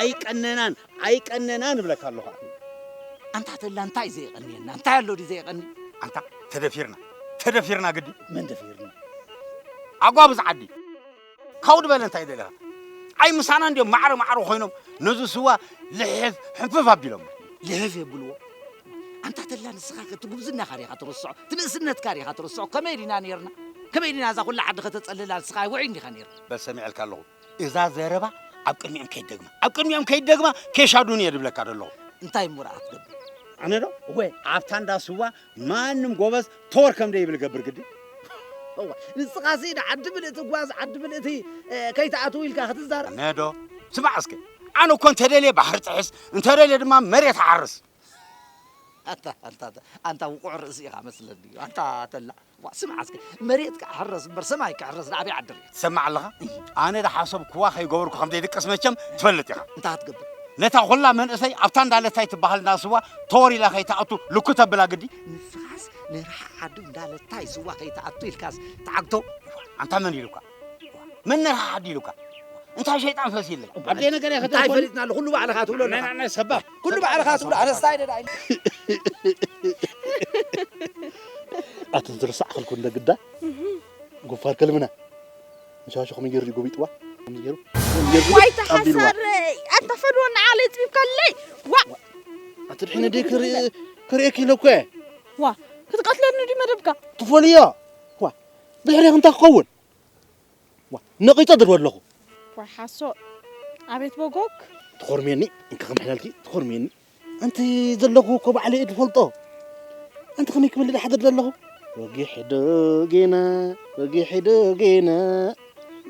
ኣይቀነናን ኣይቀነናን እብለካ ኣለኹ። ኣንታ ተላ እንታይ ዘየቐንየና እንታይ ኣሎ ድዩ ዘየቐኒ? ኣንታ ተደፊርና ተደፊርና ግዲ። መን ደፊርና? ኣጓብዝ ዓዲ። ካውድ በለ እንታይ ደለኻ? ኣይ ምሳና እንዲዮም ማዕረ ማዕረ ኮይኖም ነዚ ስዋ ልሕፍ ሕንፍፍ ኣቢሎም። ልሕፍ የብልዎ። ኣንታ ተላ ንስኻ ከ እቲ ጉብዝናኻ ዲኻ ትርስዖ? እቲ ንእስነትካ ዲኻ ትርስዖ? ከመይ ዲና ነይርና? ከመይ ዲና እዛ ኩላ ዓዲ ከተጸልላ ንስኻ ውዑይ እንዲኻ ነይርካ? በል ሰሚዐልካ ኣለኹ። እዛ ዘረባ ኣብ ቅድሚኦም ከይደግማ ኣብ ቅድሚኦም ከይደግማ ኬሻዱን እየ ድብለካ ደለኹ። እንታይ እሞ ደኣ ክትገብር? ኣነ ዶ? እወ። ኣብታ እንዳ ስዋ ማንም ጎበዝ ቶር ከም ደይብል ገብር ግዲ። እዋ፣ ንስኻሲ ንዓዲ ምልእቲ ጓዝ ዓዲ ምልእቲ፣ እ፣ ከይትኣትው ኢልካ ክትዛረብ? ኣነ ዶ? ስማዕ እስከ፣ ኣነ እኮ እንተደልየ ባሕሪ ጥሕስ፣ እንተደልየ ድማ መሬት እሓርስ። ኣንታ ኣንታ ኣንታ ውቁዕ ርእሲ ኢኻ መስለኒ። ኣንታ ተላ። ዋ፣ ስምዓ እስከ፣ መሬት ክሕረስ እምበር ሰማይ ክሕረስ ንኣበይ ዓዲ ርኢኻ? ትሰምዕ ኣለኻ? ኣነ ዝሓሰብክዋ ከይገበርኩ ከም ዘይድቅስ መቸም ትፈልጥ ኢኻ። እንታይ ክትገብር? ነታ ኩላ መንእሰይ ኣብታ እንዳለታይ ትበሃል እንዳ ስዋ ተወር ኢላ ከይትኣቱ ልኩ ተብላ ግዲ። ንስኻስ ንርሓቕ ዓዲ እንዳለታይ ስዋ ከይትኣቱ ኢልካስ ትዓግቶ? ኣንታ መን ኢሉካ? መን ነርሓ ዓዲ ኢሉካ? እንታይ ሸይጣን ፈሲለይ? ኣብ ዘይነገር እየ እንታይ ከተኮኒ? ፈሊጥና ኣሎ? ኩሉ ባዕልኻ ትብሎ ኣለኻ። ናይ፣ ናይ፣ ናይ ሰባብ። ኩሉ ባዕልኻ ትብሎ፣ ኣነስታይ ደዳ ኢሉ። ኣቲ ዝርሳዕ ከልኩ እንደ ግዳ። ጎፋር ከልምና። ምሻሾ ከመይ ገይሩ እዩ ጎቢጥዋ? ከመይ ገይሩ? ከመይ ገይሩ? ዋይ ኣቢልዋ። ተሓሳረይ፣ ኣታ ፈድወኒ ዓለይ ጽቢብካለይ። ዋ! ኣቲ ድሕነ ደይ ክርኢ-፣ ክርእየኪ ኢለ እኮ እየ። ዋ፣ ክትቀትለኒ ድዩ መደብካ? ትፈልዮ? ዋ፣ ድሕሬ እንታይ ክኸውን? ዋ፣ ነቒጸ ድርበ ኣለኹ። ዋይ ሓሶ፣ ኣቤት በጎክ። ትኾርሜኒ፣ እንካ ከም ሕላልኪ ትኾርሜኒ። ኣንቲ ዘለኹ እኮ ባዕለይ እየ ዝፈልጦ። ኣንቲ ከመይ ክብል ድሓድር ዘለኹ? ወጊሕ ዶ ጌና፣ ወጊሕ ዶ ጌና፣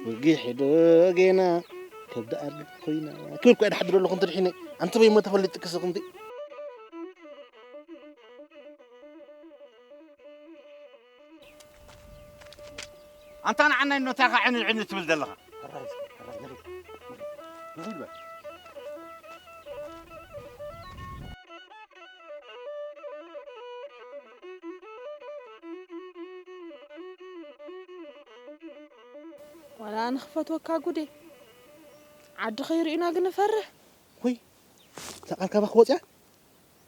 ወጊሕ ዶ ጌና፣ ከብዲ ኣርግት ኮይና። ክብል እኮ እየ ድሓድር ዘለኹ እንተ ድሒነ። ኣንቲ በይ እሞ ተፈሊጥክስ እኹምቲ። ኣንታ ንዓናይ ኖታኻ ዕንል ዕንል ትብል ዘለኻ? ሕራይ እስኪ፣ ሕራይ፣ ንኺድ። ንኺድ በል። ዋላ ኣነ ክፈትወካ ጉዴ። ዓዲ ከይርእዩና ግን እፈርህ። ወይ፣ እዛ ቃል ካባኺ ወፅያ?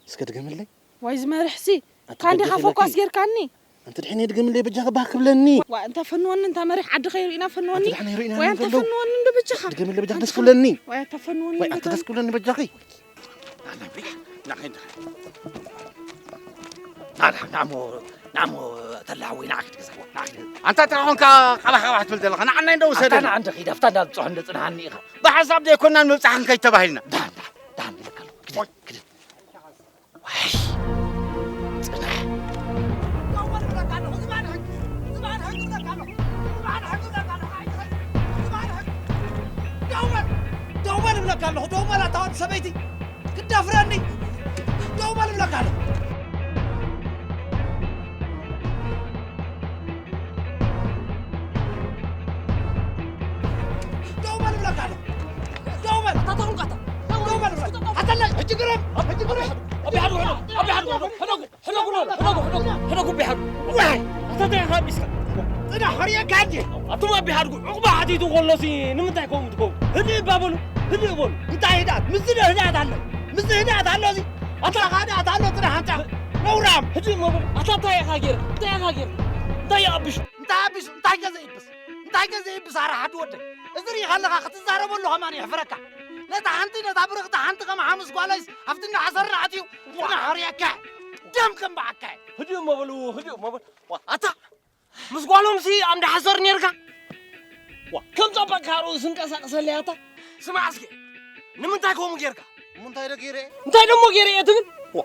እስከ ድገምለይ። ዋይ ዝመርሕሲ፣ ኣቲ ካንዲኻ በጃኺ ፎኳስ ኢለኪ። ጌርካኒ። ኣንቲ ድሕነይ ድገምለይ በጃኺ ባህ ክብለኒ። ዋ፣ እንታ ፈንወኒ፣ እንታ መሪሕ ዓዲ ከይርእዩና ፈንወኒ። ኣንቲ ድሕነይ ርእዩና ዋይ፣ እንታ ንዘለው። ፈንወኒ እንዶ በጃኻ። ድገምለይ በጃኺ ኣንታ ደስ ክብለኒ። ዋይ፣ ኣታ ፈንወኒ ዋይ፣ ኣንቲ በጃኻ። ደስ ክብለኒ በጃኺ። ናዳ፣ ናሞ፣ ናሞ፣ ተላዊ፣ ንዓ ክትገዛ፣ ንዓ ክትገዛ። ኣንታ እንታይ ኾንካ ቃባሕ ቃባሕ ትብል ዘለኻ? ንዓናይ እንዶ ኣንታ ውሰደና። ንዓ እንዶ ኺድ፣ ኣብታ እንዳ ብፅሑ እንዶ ፅንሃኒ ኢኻ። ብሓሳብ ዘይኮንና ንምብፃሕ ክንከይድ ተባሂልና። ዳን፣ ዳን፣ ዳን፣ ይልካ ኣሎ። ግደ፣ ግደ። ዋይ፣ ፅናሕ። ደው በል፣ ደው በል እብለካ ኣለኹ፣ ደው በል ኣታ ወዲ ሰበይቲ። ክደፍረኒ፣ ደው በል እብለካ ኣለኹ። ደው በል እብለካ ኣለኹ። ደው በል። ኣታ ተኹንካ ኣታ። ደው በል እብለካ። ኣተለ፣ ሕጂ ግረም፣ ሕጂ ግረም። ኣቢ ሓዱ፣ ኣቢ ሓዱ፣ ሕደጉ፣ ሕደጉ፣ ሕደጉ፣ ሕደጉ፣ ሕደጉ፣ ሕደጉ፣ ኣቢ ሓዱ። ዋይ! ኣታ እንታይ ኢኻ ኣቢስካ? ጽናሕ፣ ሕርየካ እንዴ? ኣቱም ኣቢ ሓድጉ፣ ዕቑባ ሓቲቱ ከሎሲ ንምንታይ ከምኡ ትገብሩ? ህድእ እባ በሉ፣ ህድእ በሉ። እንታይ ህድኣት? ምስዚ ዶ ህድኣት ኣሎ? ምስዚ ህድኣት ኣሎ እዚ? ኣታ ህድኣት ኣሎ፣ ጽናሕ፣ ኣንታ ነውራም። ህድእ እሞ በሉ። ኣታ እንታይ ኢኻ ጌርካ? እንታይ ኢኻ ጌርካ? እንታይ ይኣብሽ? እንታይ ኣቢሱ? እንታይ ገዘ ይብስ? እንታይ ገዘ ይብስ? ኣረ ሓዲ ወደይ። እዚ ርኢኻ ኣለኻ ክትዛረበሉ ከማን የሕፍረካ። ነታ ሓንቲ፣ ነታ ብርኽቲ ሓንቲ ከም ሓሙስ ጓለይስ ኣብቲ እንዳ ሓሰር ኣትዩ ጽናሕ ሕርየካ። ደም ከም በዓካ። ህድእ እሞ በሉ፣ ህድእ እሞ በሉ። ዋ፣ ኣታ ምስ ጓሎምሲ ኣብ እንዳ ሓሰር ኔርካ? ዋ፣ ከም ጸበቕካ ርእሱ እንቀሳቕሰለይ ኣታ። ስማዕ እስከ፣ ንምንታይ ከምኡ ጌርካ? ንምንታይ ዶ ጌረ? እንታይ ደሞ ጌረ እየ ትብል? ዋ፣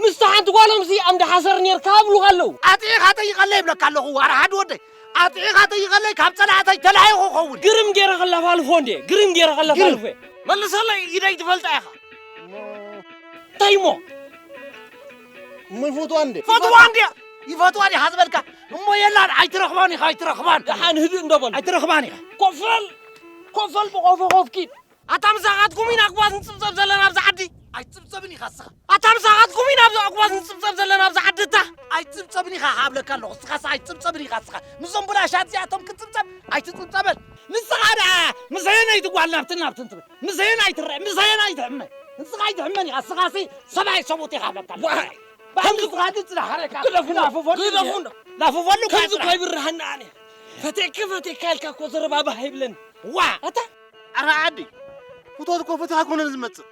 ምስታ ሓንቲ ጓሎምሲ ኣብ እንዳ ሓሰር ኔርካ ኣብሉኻ ኣለዉ። ኣጥዒኻ ጠይቐለይ ይብለካ ኣለኹ፣ ዋራ ሓዲ ወደይ። ኣጥዒኻ ጠይቐለይ፣ ካብ ጸላእተይ ተላሂኹ ኸውን። ግርም ጌረ ከላፋልፎ እንዴ፣ ግርም ጌረ ከላፋልፎ እየ። መልሰለይ፣ ኢደይ ትፈልጣ ኢኻ። እሞ እንታይ እሞ? እሞ ይፈትዋ እንዴ? ፈትዋ እንዴ? ይፈትዋ ዲኻ ዝበልካ? እሞ የላን፣ ኣይትረኽባን ኢኻ፣ ኣይትረኽባን። ደሓን ህድእ እንዶ በል። ኣይትረኽባን ኢኻ። ኮፈል፣ ኮፈል ብቆፎ ኮፍ ኪድ። ኣታ ምሳኻትኩም ኢና ኣጉባዝ ንጽብጸብ ዘለና ኣብዚ ዓዲ። ኣይትጽብጸብን ኢኻ እስኻ። ኣታ ምሳኻትኩም ኢና ኣብዚ ኣጉባዝ ንጽብጸብ ዘለና ኣብዚ ዓዲ እታ። ኣይትጽብጸብን ኢኻ እብለካ ኣለኹ። እስኻስ ኣይትጽብጸብን ኢኻ እስኻ። ምስዞም ብላሻት እዚኣቶም ክትጽብጸብ ኣይትጽብጸበን። ንስኻ ደኣ ምሰየን ኣይትጓል ናብትን ናብትን ትብል። ምሰየን ኣይትረአ፣ ምሰየን ኣይትሕመ። ንስኻ ኣይትሕመን ኢኻ፣ ንስኻሲ ሰብኣይ ሰብኡት ኢኻ በቃ። ዋይ! ባሕሪ ከምዚ ንስኻ ግን ጽናሕ፣ ሓረካ። ግደፉ፣ ግደፉ፣ ግደፉ። ላፍፈሉ እኳ ከምዚ ጽናሕ። እኳ ይብርሃና ኣነ። ፈቴክ፣ ፈቴክ ኢልካ እኮ ዘረባ ባህ ይብለኒ። ዋ! ኣታ ኣረ ዓዲ፣ ፍቶት እኮ ፈቲኻ ኣይኮነን ዝመጽእ።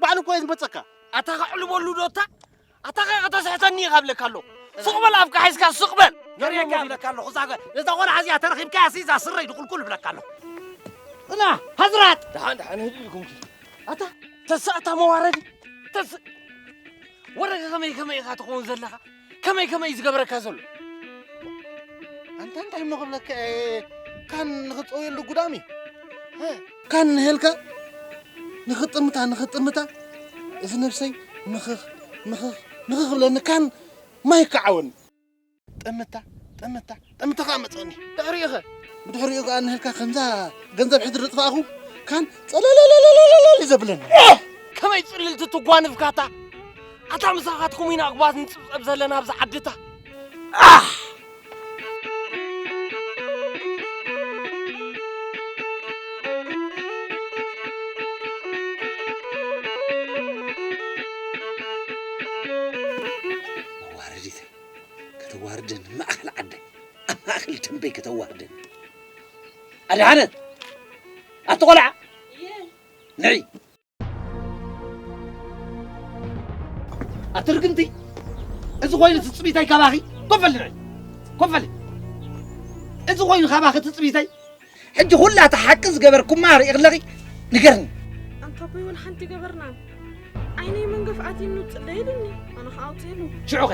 ባዕሉ እኮ እዩ ዝመጸካ። ኣታ ከዕልበሉ ዶ እታ ኣታ ኸ ከተስሕተኒ ኢኻ እብለካ ኣለኹ። ስቕ በል ኣፍካ ሒዝካ ስቕ በል። ከርእየካ እብለካ ኣለኹ። እዛ፣ እዛ ቆልዓ እዚኣ ተረኺብካያ ሲ እዛ ስረይ ድቁልቁል እብለካ ኣለኹ። ጽና፣ ሃዝራት። ደሓን፣ ደሓን፣ ህድእ ኢልኩም ኪድ። ኣታ ተሳእታ መዋረዲ። ተስ-፣ ወረገ ከመይ፣ ከመይ ኢኻ ትኸውን ዘለኻ? ከመይ፣ ከመይ እዩ ዝገበረካ ዘሎ? ኣንታ እንታይ እሞ ክብለካ እየ፣ ካን ንኽጸውየሉ ጉዳም እዩ። ካን ንሄልካ ንኽጥምታ፣ ንኽጥምታ፣ እዚ ነብሰይ ምኽኽ፣ ምኽኽ፣ ምኽኽ ክብለኒ፣ ካን ማይ ክዓወኒ። ጥምታ፣ ጥምታ፣ ጥምታ ከኣ መጸኒ። ድሕሪኡ ኸ? ብድሕሪኡ ከኣ ንሄልካ ከምዛ ገንዘብ ሕድሪ ዝጥፋእኹ፣ ካን ጸለለለለለለለ ዘብለኒ። ከመይ ጽልልቲ ትጓንፍካታ? ኣታ ምሳኻትኩም ኢና ኣጉባዝ ንጽብጸብ ዘለና ኣብዚ ዓድታ። ኣህ! መዋረዲተይ፣ ከተዋርደኒ ማእኸል ዓደይ፣ ኣብ ማእኸል ደንበይ ከተዋርደኒ። ኣድሓነት! ኣቲ ቆልዓ! እየ። ንዒ! ኣቲ ርግምቲ! እዚ ኮይኑ ትጽቢተይ ካባኺ? ኮፍ በሊ ንዒ! ኮፍ በሊ! እዚ ኮይኑ ካባኺ ትጽቢተይ? ሕጂ ኩላ እታ ሓቂ ዝገበርኩማ ርኢኺ ኣለኺ? ንገርኒ። ኣንታ ኣቦይ ወላ ሓንቲ ገበርና። ዓይነይ መንገፍ ኣትዩኒ ውጽእ ኢሉኒ። ኣነ ኸኣ ኣውጽእሉ። ሽዑ ኸ?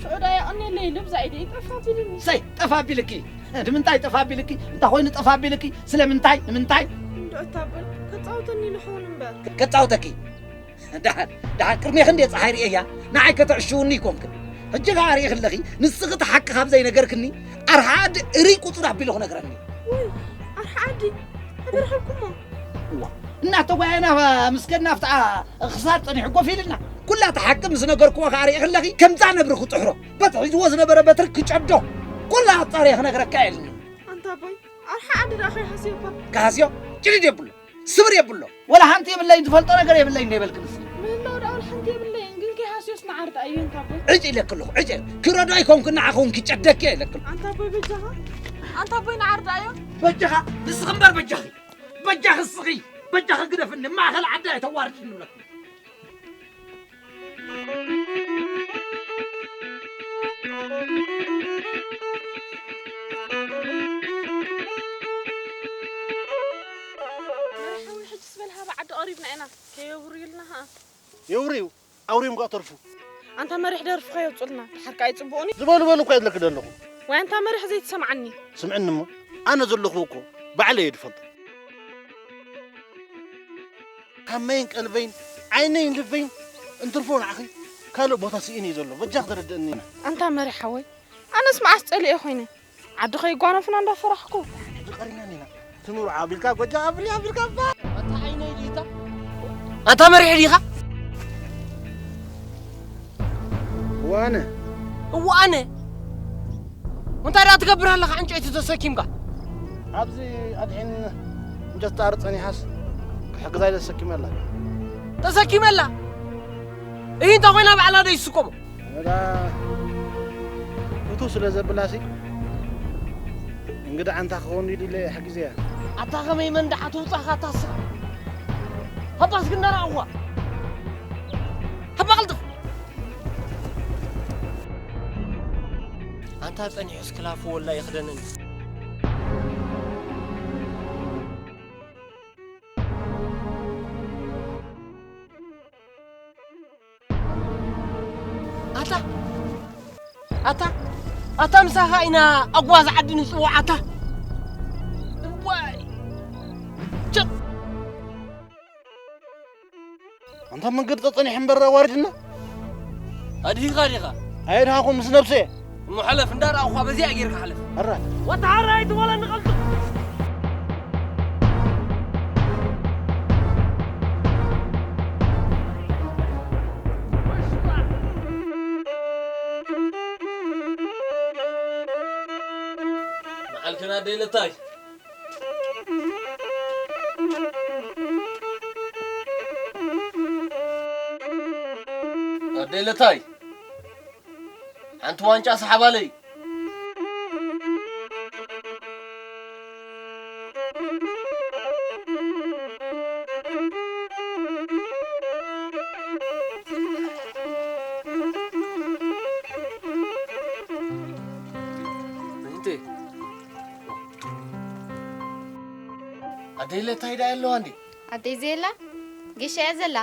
ሽዑ ዳ የቐንየለይ ኢሉ ብዛ ኢደይ ጠፍ ኣቢሉኒ። ሰይ፣ ጠፍ ኣቢልኪ? ንምንታይ ጠፍ ኣቢልኪ? እንታይ ኮይኑ ጠፍ ኣቢልኪ? ስለምንታይ? ንምንታይ? እንዶ እታ ኣቦይ ከጻውተኒ ኢሉ ኸውን እምበር። ከጻውተኪ? ደሓን፣ ደሓን ቅድሜኺ እንድየ ጸሓይ ርእየያ፣ ንዓይ ከተዕሽውኒ ኣይኮንክን። ሕጂ ከኣ ርእኺ ኣለኺ፣ ንስኺ እቲ ሓቂ ካብ ዘይነገርክኒ፣ ኣርሓ ዓዲ እርይ ቁጽር ኣቢሉ ክነግረኒ። ውይ፣ ኣርሓ ዓዲ፣ ኣበርኸልኩሞ። እዋ፣ እናተጓየና ምስ ከድና ኣብታ ክሳድ ጸኒሑ ኮፍ ኢልና። ኩላ እቲ ሓቂ ምስ ነገርኩዎ ከኣ ርእኺ ኣለኺ፣ ከምዛ ነብሪ ክጥሕሮ፣ በቲ ሒዝዎ ዝነበረ በትሪ ክጨዶ፣ ኩላ ኣጻርየ ክነግረካ እየ ኢሉኒ። ኣንታ ኣቦይ፣ ኣርሓ ዓዲ ደኣ ከይሃስየካ። ክሃስዮ? ጭድድ የብሎ። ስብር የብሎ። ወላ ሓንቲ የብለይን፣ ዝፈልጦ ነገር የብለይን እንደ ይበልክ ንስኺ። ምህላው ደኣ ወላ ሓንቲ የብለይን፣ ግን ከይሃስዮስ ንዓርዲ ኣዮ ኣንታ ኣቦይ። ዕጭ ኢለክ ኣለኹ፣ ዕጭ። ክረዶ ኣይኮንኩ፣ ንዓኺ እውን ክጨደኪ እየ ኢለክ ኣለኹ። ኣንታ ኣቦይ በጃኻ፣ ኣንታ ኣቦይ ንዓርዲ ኣዮ። በጃኻ፣ ንስኺ እምበር በጃኺ። በጃኺ እስኺ፣ በጃኺ ግደፍኒ፣ ማእኸል ዓዲ ኣይተዋርድኒ ንብለኪ። መርሓዊ ሕጅስ በል ሃባ ዓዲ ቀሪብና ኢና። ከየውርዩልና ኸኣ። የውርዩ፣ ኣውርዮም ከኣ ተርፉ። ኣንታ መሪሕ ደርፍኻ የውጽኡልና። ድሓር ከኣ ይጽብቑኒ። ዝበሉ በሉ እኳ ይብለኪ ዘለኹ። ወይ ኣንታ መሪሕ ዘይትሰምዓኒ። ስምዕኒ እሞ፣ ኣነ ዘለኹ እኮ ባዕለይ እየ ዝፈልጦ። ካብ መይን ቀልበይን ዓይነይን ልበይን እንትርፎ ንዓኺ ካልእ ቦታ ስኢነ እዩ ዘሎ። በጃኺ ተረድእኒ። ኣንታ መሪሕ ሓወይ፣ ኣነስ መዓስ ጸሊኤ ኮይነ? ዓዲ ከይጓነፍና እንዳፈራሕኩ። ሕጂ ቀሪና ኢና። ትምርዖ ኣቢልካ ጎጃ ኣብል ኣቢልካ እባ። ኣንታ ዓይነይ ዲታ? ኣንታ መሪሕ ዲኻ? እወ ኣነ። እወ ኣነ። እንታይ ደኣ ትገብር ኣለኻ ዕንጨይቲ ተሰኪምካ? ኣብዚ ኣድሒን እንጨት ትኣርድ ጸኒሓስ ክሕግዛ ኢለ ተሰኪመ ኣላ። ተሰኪመ ኣላ? እሂ እንተ ኾይና ባዕላ ዶ ይስከሞ? ኣላ፣ ፍትው ስለ ዘብላሲ እንግዳ ኣንታ ክኸውን ኢለ ሓጊዘያ። ኣታ ከመይ መንድዓ ትውጻኻ ኣታ ስኻ? ሃባ እስኪ እንዳረኣኹዋ። ሃባ ቅልጥፍ። ኣንታ ጸኒሑስ ክላፉ ወላ ይኽደነኒ። ኣታ፣ ኣታ፣ ኣታ ምሳኻ ኢና ኣጓዝ ዓዲ ንጽውዕ ኣታ። ዋይ። ጭቕ። ኣንታ መንገዲ ጸጸኒሕ እምበር ኣዋሪድና። ኣድሂኻ ዲኻ? ኣየድሃኹን ምስ ነብሰ እየ። እሞ ሕለፍ፣ እንዳረኣኹኻ በዚኣ ጌርካ ሕለፍ። ኣረ። ወተሃደር ኣይትበለኒ ቀልጥፍ። መዓልክና ደይለታይ። ኣደይ ለታይ፣ ሓንቲ ዋንጫ ሰሓባለይ። እንተ ኣደይ ለታይ ዳ ኣለዋ እንዴ? ኣደይ ዘየላ? ጌሻ እያ ዘላ።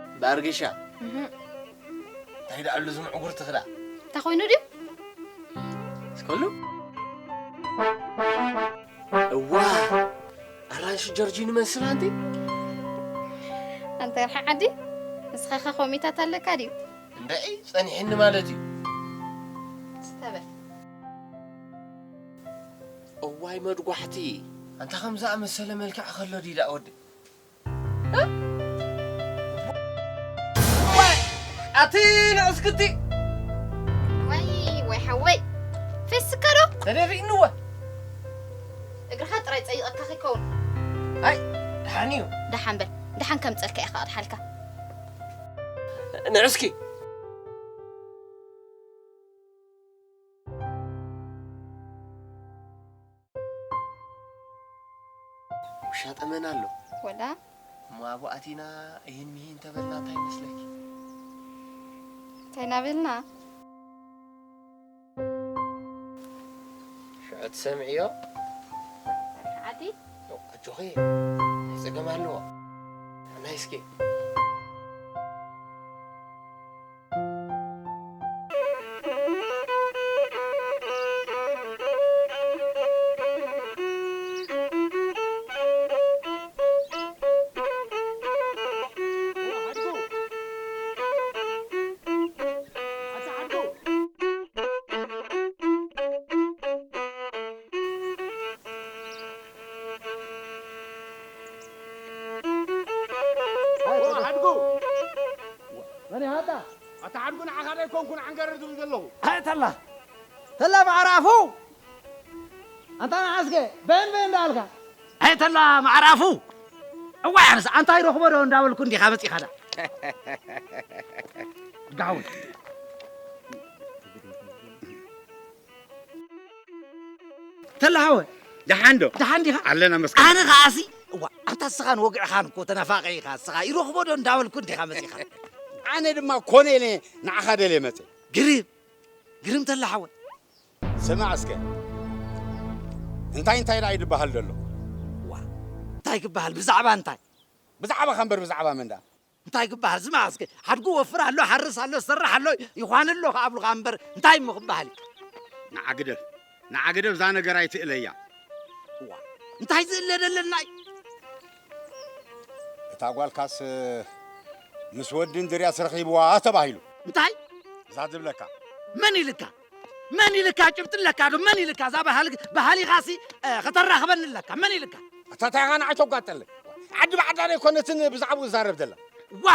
እምበኣር ጌሻ፣ እህ። እንታይ ደኣ ኣሉ ዝምዕጉር ትኽዳ? እንታይ ኮይኑ ድዩ? እስከሉ። እዋ፣ ኣራንሺ ጀርጂን ይመስል ኣንቲ። ኣንተ ርሓ ዓዲ፣ ንስኻ ኸ ኮሚታት ኣለካ ድዩ? እንደዒ፣ ጸኒሕኒ ማለት እዩ። ስተበል። እዋይ መድጓሕቲ። ኣንታ ከም ዝኣመሰለ መልክዕ ከሎ ድዩ ደኣ ወዲ? ዋይ! ኣቲ ንእስክቲ! ዋይ፣ ዋይ ሓወይ። ፌስካ ዶ? ተደፊእንወ። እግርኻ ጥራይ ጸይቐካ ከይከውን። ኣይ፣ ደሓን እዩ። ደሓን በል። ደሓን ከምጸልካ ኢኻ ክድሓልካ። ንዕስኪ። ውሻ ጠመና ኣሎ። ወላ? እሞ ኣብኡ ኣቲና እሂን ምሂን ተበልና እንታይ ይመስለኪ? እንታይ እናበልና? ሽዑ ትሰምዕዮ? ዓዲ? ኣጆኺ፣ እንታይ ጸገም ኣለዎ? ናይ እስኪ። ኣይ፣ ኦ፣ ተደ- ሓድጉ! መን ኢኻ ኣታ? ኣታ ሓድጉ ንዓኻ ዶ ኣይኮንኩን ዓንገረር ዝብል ዘለኹ? ኣይ፣ ተላ! ተላ ማዕራፉ! ኣንታ ንዓስከ፣ በን በን እንዳልካ? ኣይ፣ ተላ ማዕራፉ! እዋይ፣ ኣነስ ኣንታ ይረኽቦ ዶ እንዳበልኩ እንዲኻ መጺኻ ዳ? ጋውን። ተላሃወ። ደሓን ዶ? ደሓን ዲኻ? ኣለና መስገን። ኣነ ኸኣሲ፣ እዋ፣ ኣንታ እስኻን ወግዕኻን እኮ ተናፋቒ ኢኻ። እስኻ ይረኽቦ ዶ እንዳበልኩ እንዲኻ መጺኻ? ኣነ ድማ ኮነ ኢለ ንዓኻ ደልየ መጸ። ግርም፣ ግርም ተላሃወ። ስማዕ እስከ። እንታይ እንታይ ደኣ ይድበሃል ዘሎ? ዋ፣ እንታይ ክበሃል? ብዛዕባ እንታይ? ብዛዕባኻ እምበር ብዛዕባ መን ደኣ? እንታይ ክበሃል? ስማዕ እስከ፣ ሓድጉ ወፍር ኣሎ፣ ሓርስ ኣሎ፣ ዝሰርሕ ኣሎ፣ ይዃን ኣሎ ክኣብሉኻ እምበር እንታይ እሞ ክበሃል እዩ? ንዓ ግደፍ፣ ንዓ ግደፍ፣ እዛ ነገር ኣይትእለያ። እዋ፣ እንታይ ዝእለ ደለና እዩ? እታ ጓልካስ ምስ ወዲ እንድርያስ ረኺብዋ ተባሂሉ። እንታይ? እዛ ዝብለካ። መን ኢልካ? መን ኢልካ? ጭብጢ ኣለካ ዶ? መን ኢልካ? እዛ ባህል-፣ ባህሊኻሲ፣ እ፣ ከተራኽበኒ ኣለካ። መን ኢልካ? ኣታ እንታይ ኢኻ ንዓይ ተጓጠለይ? ዓዲ ብዓዳ ዶ ኣይኮነትን ብዛዕባኡ ዝዛረብ ዘላ? ዋ!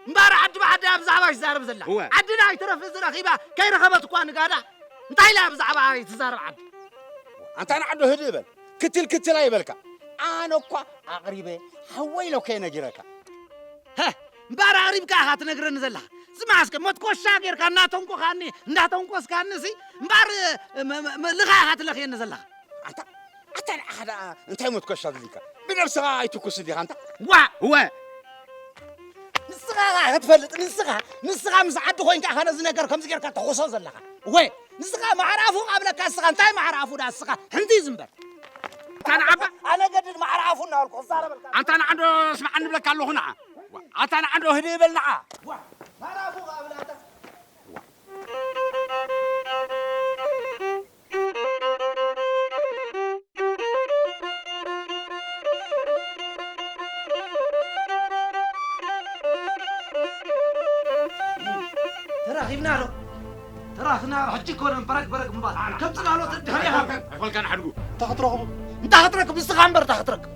እምበኣር ዓዲ ብዓዳ እያ ብዛዕባይ ትዛረብ ዘላ። እወ። ዓድና ኣይትረፍ እዚ ረኺባ ከይረኸበት እኳ ንጋዳ። እንታይ ኢላ ብዛዕባይ ትዛረብ ዓዲ? ኣንታ ንዓዶ ህድእ በል። ክትል ክትል ኣይበልካ። ኣነ እኳ ኣቕሪበ ሓወይ ኢለኮ እየ ነጊረካ። ሀ፣ እምበኣር ኣቕሪብካ ኢኻ ትነግረኒ ዘለኻ። ስማዕ እስከ፣ መትኮሻ ጌርካ እናተንኮኻኒ፣ እንዳተንኮስካኒ ሲ፣ እምበኣር፣ እ፣ መ-፣ መ-፣ መ-፣ ልኻ ኢኻ ትለኽየኒ ዘለኻ። ኣንታ፣ ኣታ ንዓኻ ደኣ እንታይ መትኮሻ ድሊካ? ብነብስኻ ኣይትኩስ ዲኻ ኣንታ? ዋ! እወ። ንስኻ ኸኣ ክትፈልጥ፣ ንስኻ፣ ንስኻ ምስ ዓዲ ኮይንካ ኢኻ ነዚ ነገር ከምዚ ጌርካ ተኹሶ ዘለኻ። እወ፣ ንስኻ ማዕራፉ ኣብለካ፣ እስኻ እንታይ ማዕራፉ ደኣ እስኻ? ሕንቲ ዝንበር። ኣታ ንዓባ። ኣነ ገድድ ማዕራፉ እናበልኩ ክዛረበልካ። ኣንታ ንዓዶ ስምዓኒ እብለካ ኣለኹ ንዓ። ኣታ ንዓዶ ህድእ በል ንዓ። ዋ፣ ማዕራፉ ኣብላታ። ተራኺብና ዶ? ተራኽና ሕጂ እኮ ነን በረግ በረግ ምባል። ከም ጽላሎት ድሕሪኻ። ኣይፈልካን ሓድጉ። እንታይ ክትረኽቡ? እንታይ ክትረክብ? ንስኻ እምበር እንታይ ክትረክብ?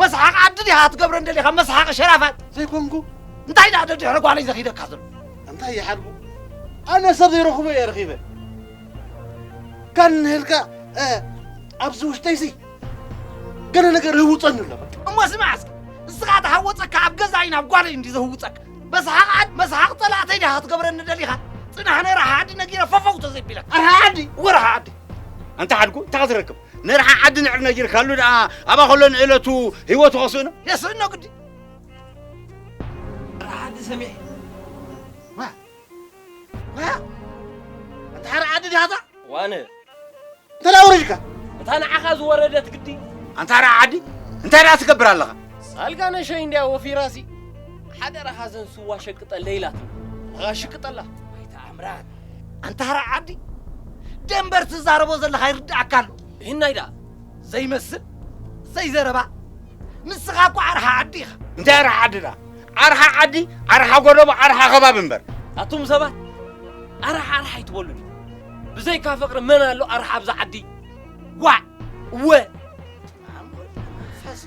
መስሓቕ ዓዲ ዲኻ ክትገብረን ደሊኻ? መስሓቕ ሸራፋት። ዘይኮንኩ። እንታይ ደኣ ደድሕሪ ጓለይ ዘኺደካ ዘሎ? እንታይ ይሓድጉ? ኣነ ሰብ ዘይረኽቦ እየ ረኺበ። ካን ንህልካ፣ እ፣ ኣብዚ ውሽጠይሲ ገለ ነገር ህውፀኒ ኣሎ። በቃ። እሞ ስማዕ እስኪ፣ ንስኻ ተሃወፀካ ኣብ ገዛይ ናብ ጓለይ እንዲ ዘህውፀካ። በሰሓቕ ዓድ-፣ በሰሓቕ ፀላእተይ ዲኻ ክትገብረኒ ደሊኻ? ጽናሕ ነይራ ሓዲ ነጊረ ፈፈው ተዘይቢለካ። ኣርሓ ዓዲ? ወረ ሓዲ። ኣንታ ሓድጉ፣ እንታይ ክትረክብ? ነርሓ ዓዲ ንዕር ነጊርካሉ ደኣ፣ ኣብኣ ከሎ ንእለቱ ህይወቱ ከስእኖ? የስእኖ ግዲ። ኣርሓ ዓዲ ሰሚዐ። ዋ። ዋ። ኣንታ ሓራ ዓዲ ዲኻ እዛ? ዋነ። እንተ ደኣ ወረድካ? እታ ንዓኻ ዝወረደት ግዲ። ኣንታ ሓራ ዓዲ፣ እንታይ ደኣ ትገብር ኣለኻ? ሳልጋ ነሸይ እንድያ ወፊራሲ። ሓደራኻ ዘን ስዋ ሸቅጠለይ ኢላትኒ። ንኻ ሽቅጠላ። ኣይተኣምራት። ኣንታ ሓራ ዓዲ፣ ደንበር ትዛረቦ ዘለኻ ይርድኣካ ኣሎ። ይህናይ ደኣ። ዘይመስል፣ ዘይዘረባ። ንስኻ እኮ ኣርሓ ዓዲ ኢኻ። እንታይ ኣርሓ ዓዲ ደኣ? ኣርሓ ዓዲ፣ ኣርሓ ጎደቦ፣ ኣርሓ ከባቢ እምበር። ኣቱም ሰባት፣ ኣርሓ ኣርሓ ኣይትበሉኒ። ብዘይካ ፍቕሪ መን ኣሎ ኣርሓ ኣብዛ ዓዲ? ዋዕ! ወ! መንፈስ